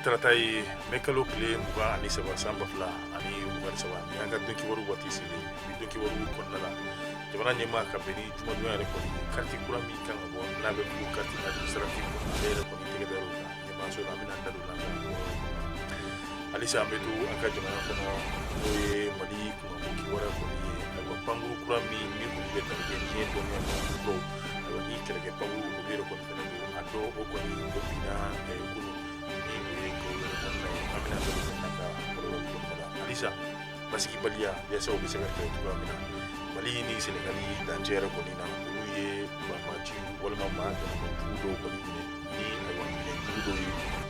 Tarata ye, mɛ kalo tile 23 san 2023, ni an ka don kibaru waati selen. Bi don kibaru kɔnɔna la, jamana ɲɛmaa ka bɛn ni jumadon yɛrɛ kɔni, kariti kura min kan ka bɔ n'a bɛ fɔ carte administrative, ale yɛrɛ kɔni tɛgɛ dar'o kan ɲɛmaaso la. An bɛna an da don la. Halisa an bɛ to an ka jamana kɔnɔ, n'o ye Mali kunkanko kibaruya kɔni ye. Ayiwa, pankuru kura min ni olu bɛ tali kɛ diɲɛ dɔnniya kuraw, ayiwa, ni kɛlɛkɛ pankuru, olu yɛrɛ kɔni fana don a dɔ, o kɔni o binna kunun, ni o ye Gawo yɛrɛ kɔnɔna ye. An bɛna da don fana ka kɔlɔlɔ kɔnɔna la. Halisa basigibaliya, yaasa o bɛ se ka kɛ cogoya min na Mali ni Sɛnɛgali dancɛ yɛrɛ kɔni na, olu ye banbaci walima maa jugu dɔw kɔni minɛ ni, ayiwa, minɛn jugu dɔw ye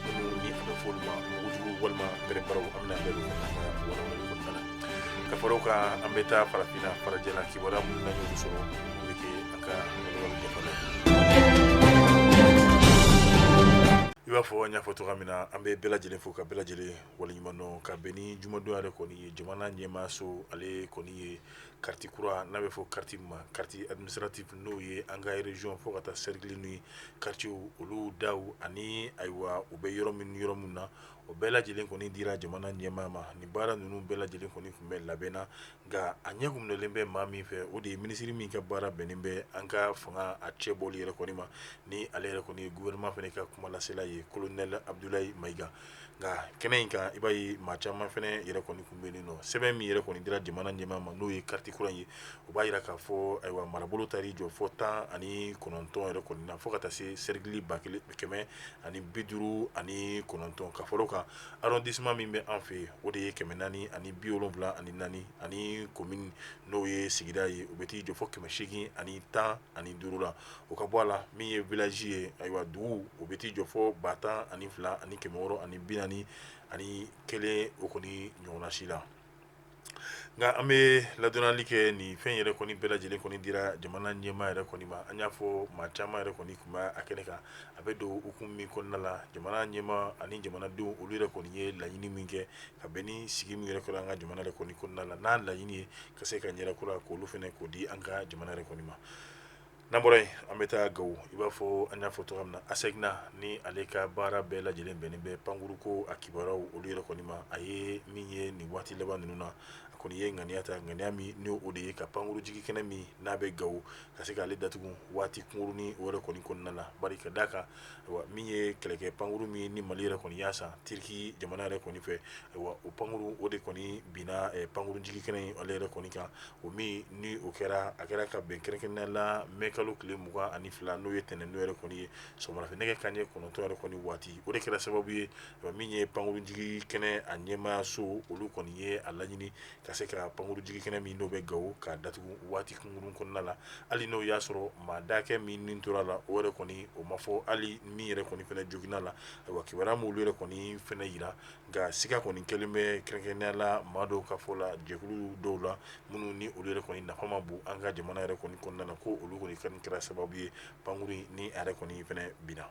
minnu ni a bɛ fɔ olu ma mugujugu walima pɛrɛnbaraw. An bɛna da don fana ka walawalali kɔnɔna la. Ka fara o kan, an bɛ taa farafinna farajɛla kibaruya minnu n'an y'olu sɔrɔ, olu bɛ kɛ an ka walawalali ɲɛfɔla ye. I b'a fɔ an y'a fɔ cogoya min na, an bɛ bɛɛ lajɛlen fo ka bɛɛ lajɛlen waleɲuman dɔn ka bɛn ni jumadon yɛrɛ kɔni ye. Jamana ɲɛmaaso ale kɔni ye kariti kura n'a bɛ fɔ kariti ma carte administrative, n'o ye an ka région fo ka taa cercle ni quartier, olu daw ani, ayiwa, u bɛ yɔrɔ min yɔrɔ min na, o bɛɛ lajɛlen kɔni dira jamana ɲɛmaa ma. Nin baara ninnu bɛɛ lajɛlen kɔni tun bɛ labɛn na, nka a ɲɛ minɛlen bɛ maa min fɛ, o de ye minisiri min ka baara bɛnnen bɛ an ka fanga a cɛ bɔli yɛrɛ kɔni ma, ni ale yɛrɛ kɔni ye gouvernement fana ka kumalasela ye, colonel Abdoulaye Maïga. Nka kɛnɛ in kan, i b'a ye maa caman fana yɛrɛ kɔni tun bɛ yen nɔ. Sɛbɛn min yɛrɛ kɔni dira jamana ɲɛmaa ma, n'o ye kariti kura ye, o b'a jira k'a fɔ, ayiwa, marabolo taar'i jɔ fɔ 19 yɛrɛ kɔni na, fo ka taa se cercle 1159. Ka fara o kan, arrondissement min bɛ an fɛ yen, o de ye 474, ani commune, n'o ye sigida ye, o bɛ t'i jɔ fɔ 815 la. O ka bɔ a la, min ye village ye, ayiwa, dugu, o bɛ t'i jɔ fɔ 12,641, o kɔni ɲɔgɔnna si la. Nka an bɛ ladɔnniyali kɛ, nin fɛn yɛrɛ kɔni bɛɛ lajɛlen kɔni dira jamana ɲɛmaa yɛrɛ kɔni ma. An y'a fɔ, maa caman yɛrɛ kɔni tun bɛ a kɛnɛ kan. A bɛ don hukumu min kɔnɔna la, jamana ɲɛmaa ani jamanadenw, olu yɛrɛ kɔni ye laɲini min kɛ ka bɛn ni sigi min yɛrɛ kɛra an ka jamana yɛrɛ kɔni kɔnɔna la, n'a laɲini ye ka se ka ɲɛrɛ kura k'olu fana k'o di an ka jamana yɛrɛ kɔni ma. N'an bɔra yen, an bɛ taa Gawo. I b'a fɔ an y'a fɔ cogoya min na, ASECNA ni ale ka baara bɛɛ lajɛlen bɛnnen bɛ pankuru ko a kibaruyaw olu yɛrɛ kɔni ma, a ye min ye nin waati laban ninnu na, a kɔni ye ŋaniya ta, ŋaniya min ni o de ye ka pankuru jigi kɛnɛ min n'a bɛ Gawo, ka se k'ale datugu waati kunkurunnin o yɛrɛ kɔni kɔnɔna la. Bari ka d'a kan, ayiwa, min ye kɛlɛkɛ pankuru min ni Mali yɛrɛ kɔni y'a san Tiriki jamana yɛrɛ kɔni fɛ, ayiwa, o pankuru o de kɔni binna pankuru jigi kɛnɛ in ale yɛrɛ kɔni kan. O min ni o kɛra, a kɛra ka bɛn kɛrɛnkɛrɛnnenya la mɛ kalo tile 22, n'o ye tɛnɛn don yɛrɛ kɔni ye, sɔgɔmadafɛ nɛgɛ kanɲɛ 9 yɛrɛ kɔni waati. O de kɛra sababu ye, min ye pankuru jigi kɛnɛ a ɲɛmaaso, olu kɔni ye a laɲini ka se ka pankuru jigi kɛnɛ min n'o bɛ Gawo k'a datugu waati kunkurun kɔnɔna la, hali n'o y'a sɔrɔ maa dakɛ min ni tora la, o yɛrɛ kɔni o ma fɔ, hali min yɛrɛ kɔni fana joginna la. Ayiwa, kibaruya m'olu yɛrɛ kɔni fana jira, nka siga kɔni kɛlen bɛ kɛrɛnkɛrɛnnenya la maa dɔw ka fɔ la, jɛkulu dɔw la minnu ni olu yɛrɛ kɔni nafa ma bon an ka jamana yɛrɛ kɔni kɔnɔna na, ko olu kɔni kɛra sababu ye pankuru ni a yɛrɛ kɔni fana binna.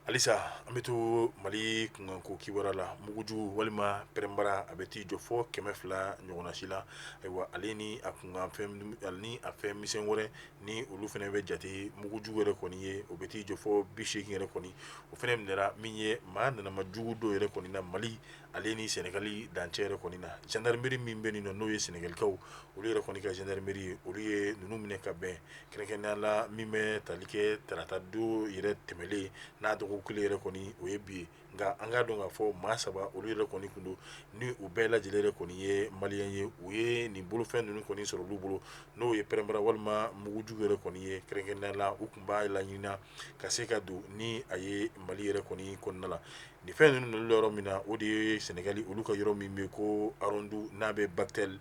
Halisa an bɛ to Mali kunkanko kibaruya la. Mugujugu walima pɛrɛnbara, a bɛ t'i jɔ fɔ 200 ɲɔgɔnna si la. Ayiwa, ale ni a kunkanfɛn ani a fɛn misɛn wɛrɛ ni olu fana bɛ jate mugujugu yɛrɛ kɔni ye, o bɛ t'i jɔ fɔ 80 yɛrɛ kɔni, o fana minɛra min ye maa nanama jugu dɔw yɛrɛ kɔni na Mali ale ni Sɛnɛgali dancɛ yɛrɛ kɔni na. Gendarmerie min bɛ nin nɔ, n'o ye Sɛnɛgalikaw olu yɛrɛ kɔni ka gendarmerie ye, olu ye ninnu minɛ ka bɛn kɛrɛnkɛrɛnnenya la min bɛ tali kɛ tarata don yɛrɛ tɛmɛlen n'a dɔgɔkun kelen yɛrɛ kɔni, o ye bi ye. Nka an k'a dɔn k'a fɔ maa saba olu yɛrɛ kɔni tun don, ni u bɛɛ lajɛlen yɛrɛ kɔni ye maliyɛn ye. U ye nin bolofɛn ninnu kɔni sɔrɔ olu bolo, n'o ye pɛrɛnbara walima mugujugu yɛrɛ kɔni ye. Kɛrɛnkɛrɛnnenya la, u tun b'a laɲini ka se ka don ni a ye Mali yɛrɛ kɔni kɔnɔna la. Nin fɛn ninnu ninnu yɔrɔ min na, o de ye Sɛnɛgali olu ka yɔrɔ min bɛ ko Arondu, n'a bɛ Bakel,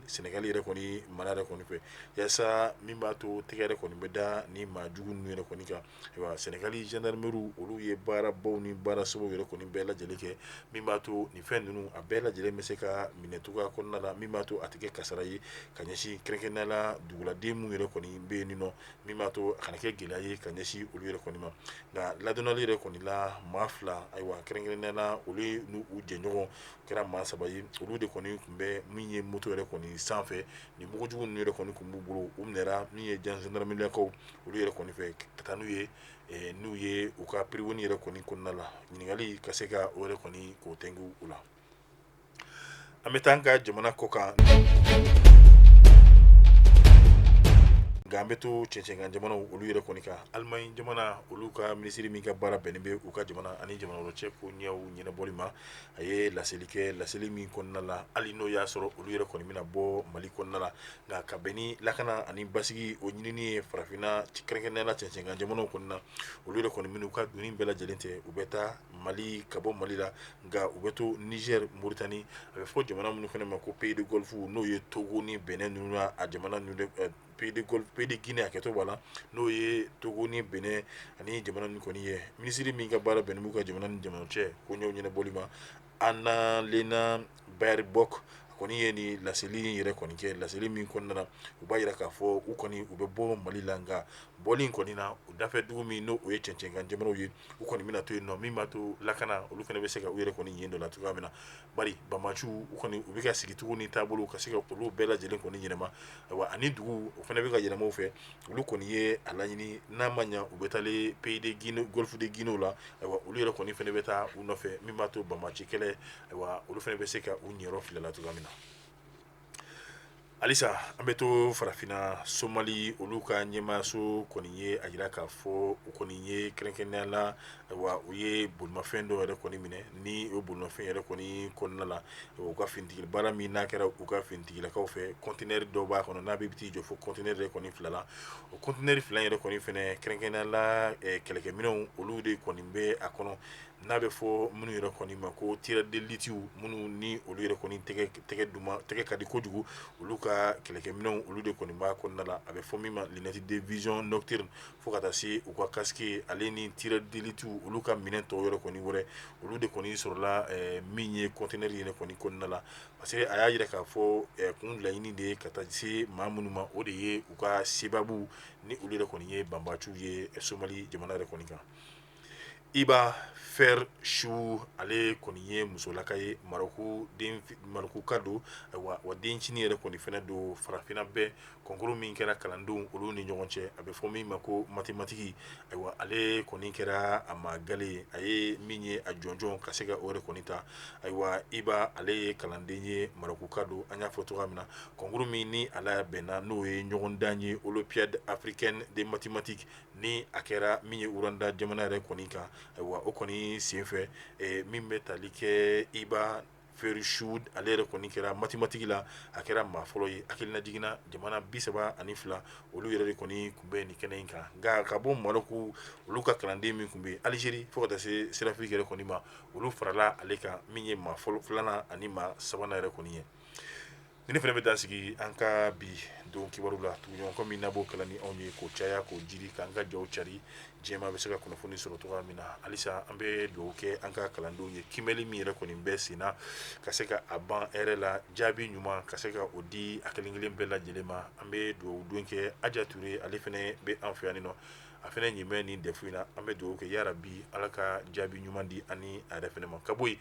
Sɛnɛgali yɛrɛ kɔni mara yɛrɛ kɔni fɛ, yaasa min b'a to tɛgɛ yɛrɛ kɔni bɛ da ni maa jugu ninnu yɛrɛ kɔni kan. Ayiwa, Sɛnɛgali gendarmerie olu ye baarabaw ni baara sababu yɛrɛ kɔni bɛɛ lajɛlen kɛ min b'a to nin fɛn ninnu a bɛɛ lajɛlen bɛ se ka minɛ cogoya kɔnɔna la, min b'a to a tɛ kɛ kasara ye ka ɲɛsin kɛrɛnkɛrɛnnenya la duguladen minnu yɛrɛ kɔni bɛ yen nɔ, min b'a to a kana kɛ gɛlɛya ye ka ɲɛsin olu yɛrɛ kɔni ma. Nka ladɔnniyali yɛrɛ kɔni la, maa fila, ayiwa, kɛrɛnkɛrɛnnenya la olu n'u jɛɲɔgɔn kɛra maa saba ye, olu de kɔni tun bɛ min ye moto yɛrɛ kɔni sanfɛ. Nin mugujugu ninnu yɛrɛ kɔni tun b'u bolo, u minɛra min ye jan gendarmeriyakaw olu yɛrɛ kɔni fɛ ka taa n'u ye n'u ye u ka piriwoni yɛrɛ kɔni kɔnɔna la, ɲininkali ka se ka o yɛrɛ kɔni k'o tɛnku u la. An bɛ taa an ka jamana kɔ kan, nka an bɛ to cɛncɛnkan jamanaw olu yɛrɛ kɔni kan. Alimaɲi jamana olu ka minisiri min ka baara bɛnnen bɛ u ka jamana ani jamana wɛrɛ cɛ ko ɲɛw ɲɛnabɔli ma, a ye laseli kɛ, laseli min kɔnɔna la, hali n'o y'a sɔrɔ olu yɛrɛ kɔni bɛna bɔ Mali kɔnɔna la, nka ka bɛn ni lakana ani basigi o ɲinini ye farafinna, kɛrɛnkɛrɛnnenya la cɛncɛnkan jamanaw kɔnɔna, olu yɛrɛ kɔni bɛn'u ka doni bɛɛ lajɛlen tɛ, u bɛ taa Mali ka bɔ Mali la, nka u bɛ to Niger, Mauritanie, a bɛ fɔ jamana minnu fana ma ko pays de Golfe, n'o ye Togo ni Benin ninnu, a jamana ninnu, pays de Golfe, pays de Guinée, hakɛto b'a la, n'o ye Togo ni Benin ani jamana ninnu kɔni ye. Minisiri min ka baara bɛnnen b'u ka jamana ni jamana cɛ ko ɲɛw ɲɛnabɔli ma, Annalena Baerbock, a kɔni ye nin laseli in yɛrɛ kɔni kɛ, laseli min kɔnɔna na u b'a jira k'a fɔ u kɔni u bɛ bɔ Mali la, nka bɔli in kɔni na, u dafɛ dugu min n'o o ye cɛncɛnkan jamanaw ye, u kɔni bɛna to yen nɔ, min b'a to lakana olu fana bɛ se ka u yɛrɛ kɔni yen dɔ la cogoya min na. Bari banbaanciw u kɔni u bɛ ka sigicogo ni taabolo ka se ka olu bɛɛ lajɛlen kɔni yɛlɛma, ayiwa, ani dugu o fana bɛ ka yɛlɛma u fɛ. Olu kɔni ye a laɲini, n'a ma ɲɛ u bɛ taa pays de Guinée, golfe de Guinée la, ayiwa, olu yɛrɛ kɔni fana bɛ taa u nɔfɛ, min b'a to banbaanci kɛlɛ, ayiwa, olu fana bɛ se ka u niyɔrɔ fili la cogoya min na. Halisa an bɛ to farafinna. Somali olu ka ɲɛmaaso kɔni ye a jira k'a fɔ u kɔni ye kɛrɛnkɛrɛnnenya la, ayiwa, u ye bolimafɛn dɔw yɛrɛ kɔni minɛ. Ni o bolimafɛn yɛrɛ kɔni kɔnɔna la, u ka finitigi baara min n'a kɛra u ka finitigilakaw fɛ, kɔntinɛri dɔw b'a kɔnɔ n'a bɛ t'i jɔ fo kɔntinɛri yɛrɛ kɔni 2 la. O kɔntinɛri 2 yɛrɛ kɔni fɛnɛ, kɛrɛnkɛrɛnnenya la kɛlɛkɛminɛnw olu de kɔni bɛ a kɔnɔ, n'a bɛ fɔ minnu yɛrɛ kɔni ma ko tireur d'élite, minnu ni olu yɛrɛ kɔni tɛgɛ duman, tɛgɛ ka di kojugu, olu ka kɛlɛkɛminɛnw olu de kɔni b'a kɔnɔna la, a bɛ fɔ min ma lunette de vision nocturne, fo ka taa se u ka casque ale ni tireur d'élite olu ka minɛn tɔw yɛrɛ kɔni wɛrɛ, olu de kɔni sɔrɔla min ye conteneur yɛrɛ kɔni kɔnɔna la. Parce que a y'a jira k'a fɔ kun laɲini de ye ka taa se maa minnu ma, o de ye u ka sebabu ni olu yɛrɛ kɔni ye banbaanciw ye Somali jamana yɛrɛ kɔni kan. Hiba Ferchou, ale kɔni ye musolaka ye, Marɔku ka don, ayiwa, wa dencinin yɛrɛ kɔni fana don. Farafinna bɛɛ concours min kɛra kalandenw olu ni ɲɔgɔn cɛ, a bɛ fɔ min ma ko mathématique, ayiwa, ale kɔni kɛra a ma gale ye, a ye min ye a jɔnjɔn ka se ka o yɛrɛ kɔni ta. Ayiwa, Hiba ale ye kalanden ye, Marɔku ka don. An y'a fɔ cogoya min na, concours min ni ala bɛnna n'o ye ɲɔgɔndan ye, Olympiade africaine de mathématiques, ni a kɛra min ye Rwanda jamana yɛrɛ kɔni kan, ayiwa, o kɔni senfɛ, min bɛ tali kɛ Hiba Ferchou, ale yɛrɛ kɔni kɛra mathématique la, a kɛra maa fɔlɔ ye. Hakilina jiginna, jamana 32 olu yɛrɛ de kɔni tun bɛ nin kɛnɛ in kan, nka ka bɔ Marɔku olu ka kalanden min tun bɛ Algérie fo ka taa se Centrafrique yɛrɛ kɔni ma, olu farala ale kan, min ye maa fɔlɔ, filanan ani maa sabanan yɛrɛ kɔni ye. Ni ne fana bɛ dan sigi an ka bi don kibaru la. Tuguɲɔgɔn min n'a b'o kalan ni anw ye k'o caya, k'o jiri, k'an ka jaw cari, diɲɛmaa bɛ se ka kunnafoni sɔrɔ cogoya min na. Halisa an bɛ dugawu kɛ an ka kalandenw ye, kiimɛli min yɛrɛ kɔni bɛ sen na, ka se ka a ban hɛrɛ la, jaabi ɲuman ka se ka o di a kelen kelen bɛɛ lajɛlen ma. An bɛ dugawu don kɛ Aja Ture, ale fana bɛ an fɛ yan nɔ, a fana ɲin bɛ nin DEF in na. An bɛ dugawu kɛ, yarabi, Ala ka jaabi ɲuman di ani a yɛrɛ fana ma. Ka bɔ yen,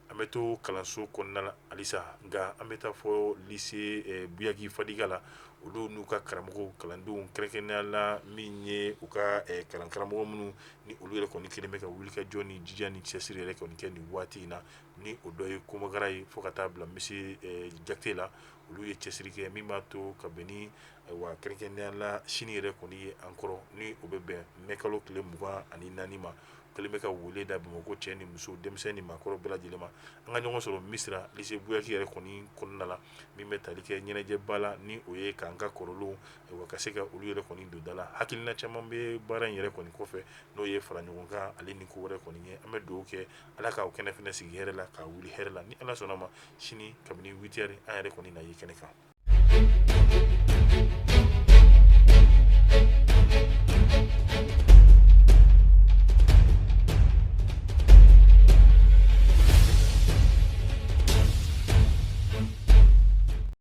an bɛ to kalanso kɔnɔna la halisa, nka an bɛ taa fɔ lycée Buyaki Fadiga la, olu n'u ka karamɔgɔw, kalandenw, kɛrɛnkɛrɛnnenya la min ye u ka kalan karamɔgɔ minnu ni olu yɛrɛ kɔni kelen bɛ ka wuli ka jɔ ni jija ni cɛsiri yɛrɛ kɔni kɛ nin waati in na, ni o dɔ ye Komagara ye fo ka taa bila monsieur Jakite la. Olu ye cɛsiri kɛ min b'a to ka bɛn ni, ayiwa, kɛrɛnkɛrɛnnenya la sini yɛrɛ kɔni ye an kɔrɔ, ni o bɛ bɛn mɛ kalo tile 24 ma, kelen bɛ ka wele da Bamakɔ cɛ ni muso, denmisɛn ni maakɔrɔ bɛɛ lajɛlen ma, an ka ɲɔgɔn sɔrɔ Misira lycée Buyaki yɛrɛ kɔni kɔnɔna la, min bɛ tali kɛ ɲɛnajɛba la, ni o ye k'an ka kɔrɔlenw, ayiwa, ka se ka olu yɛrɛ kɔni don da la. Hakilina caman bɛ baara in yɛrɛ kɔni kɔfɛ, n'o ye fara ɲɔgɔn kan ale ni ko wɛrɛ kɔni ye. An bɛ dugawu kɛ, Ala k'aw kɛnɛ fana sigi hɛrɛ la, k'a wuli hɛrɛ la. Ni Ala sɔnna ma, sini kabini 8 heures, an yɛrɛ kɔni na ye kɛnɛ kan.